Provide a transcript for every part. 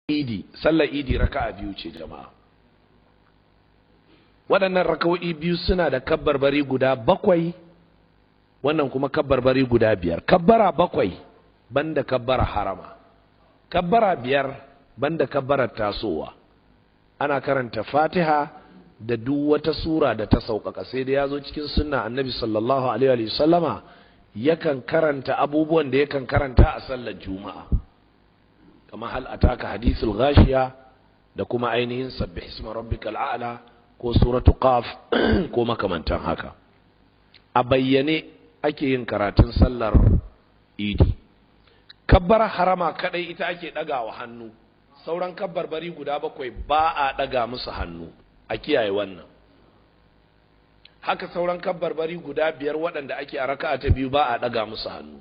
Idi, sallar idi raka'a biyu ce jama'a. Waɗannan raka'o'i biyu suna da kabbarbari guda bakwai, wannan kuma kabbarbari guda biyar. Kabbara bakwai banda kabbara harama, kabbara biyar banda kabbarar tasowa. Ana karanta Fatiha da duk wata sura da ta sauƙaƙa, sai da ya zo cikin sunna Annabi sallallahu alaihi wa sallama yakan karanta abubuwan da yakan karanta a sallar Juma'a, kamar Hal ataka hadithul ghashiya da kuma ainihin Sabbih isma rabbikal a'la ko Suratu Qaf ko makamantan haka. A bayyane ake yin karatun sallar idi. Kabbar harama kadai ita ake ɗagawa hannu, sauran kabbarbari guda bakwai ba a ɗaga musu hannu, a kiyaye wannan. Haka sauran kabbarbari guda biyar waɗanda ake a raka'a ta biyu ba a ɗaga musu hannu.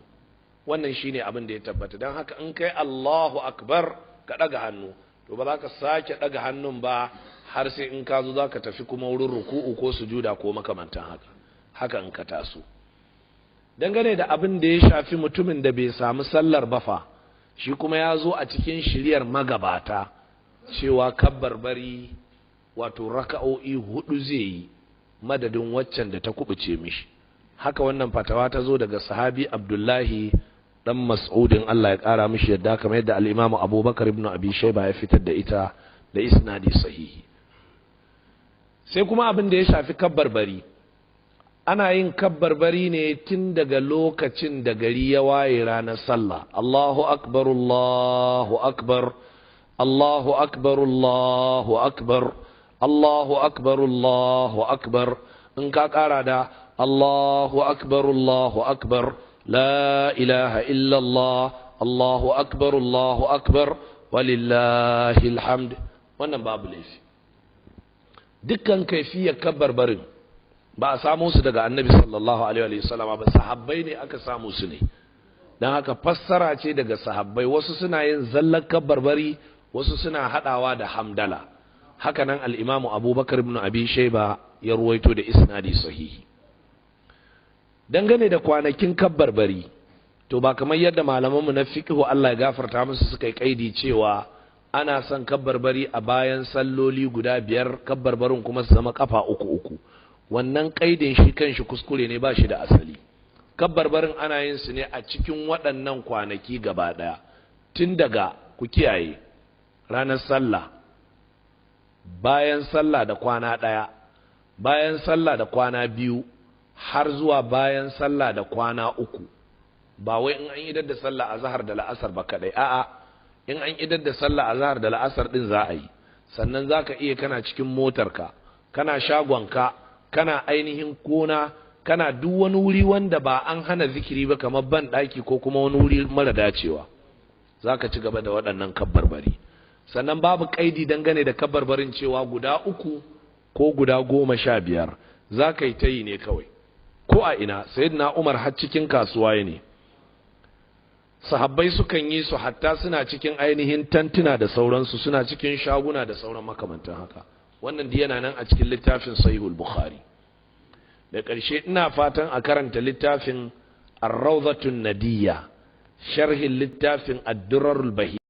Wannan shine abin da ya tabbata. Don haka in kai Allahu akbar ka ɗaga hannu, to ba za ka sake ɗaga hannun ba har sai in ka zo za ka tafi kuma wurin ruku'u ko sujuda ko makamantan haka. Haka in ka taso. Dangane da abin da ya shafi mutumin da bai samu sallar bafa, shi kuma ya zo a cikin shiriyar magabata cewa kabbarbari, wato raka'o'i hudu zai yi madadin waccan da ta kubuce mishi. Haka wannan fatawa ta zo daga sahabi Abdullahi dan Mas'udin, Allah ya kara mishi yadda, kamar yadda al-Imam Abubakar ibn Abi Shayba ya fitar da ita da isnadi sahihi. Sai kuma abin da ya shafi kabbarbari, ana yin kabbarbari ne tun daga lokacin da gari ya waye ranar sallah. Allahu akbar, Allahu akbar, Allahu akbar, Allahu akbar, Allahu akbar, Allahu akbar. In ka kara da Allahu akbar, Allahu akbar, la ilaha illallah, Allahu akbar, Allahu akbar, walillahi alhamd, wannan babu laifi. Dukkan kaifiyar kabbarbarin ba a samu su daga Annabi sallallahu alaihi wasallama ba, sahabbai ne aka samu su ne. Don haka fassara ce daga sahabbai. Wasu suna yin zallar kabbarbari, wasu suna hadawa da hamdala. Haka nan al-Imamu Abubakar ibn Abi Shayba ya ruwaito da isnadi sahihi. Dangane da kwanakin kabbarbari, to ba kamar yadda malamanmu na fiqhu, Allah ya gafarta musu, suka yi kaidi cewa ana son kabbarbari a bayan salloli guda biyar, kabbarbarin kuma su zama kafa uku uku. Wannan kaidin shi kanshi kuskure ne, ba shi da asali. Kabbarbarin ana yin su ne a cikin waɗannan kwanaki gaba ɗaya, tun daga, ku kiyaye, ranar sallah, bayan sallah da kwana ɗaya, bayan sallah da kwana 2, har zuwa bayan sallah da kwana 3. Ba wai in an idar da sallah azhar da la'asar ba kadai, a'a, in an idar da sallah azhar da la'asar din za a yi. Sannan zaka iya kana cikin motarka, kana shagonka, kana ainihin gona, kana duk wani wuri wanda ba an hana zikiri ba, kamar ban daki ko kuma wani wuri mara dacewa, zaka ci gaba da waɗannan kabbarbari. Sannan babu kaidi dangane da kabbarbarin cewa guda uku ko guda 15, za ka yi ta yi ne kawai ko a ina. Sayyidina Umar har cikin kasuwa ne. Sahabbai sukan yi su hatta suna cikin ainihin tantuna da sauransu, suna cikin shaguna da sauran makamantan haka. Wannan yana nan a cikin littafin Sahihul Bukhari. Da ƙarshe ina fatan a karanta littafin Ar-Rawdatun Nadiyya, sharhin littafin Ad-Durarul Bahiyya.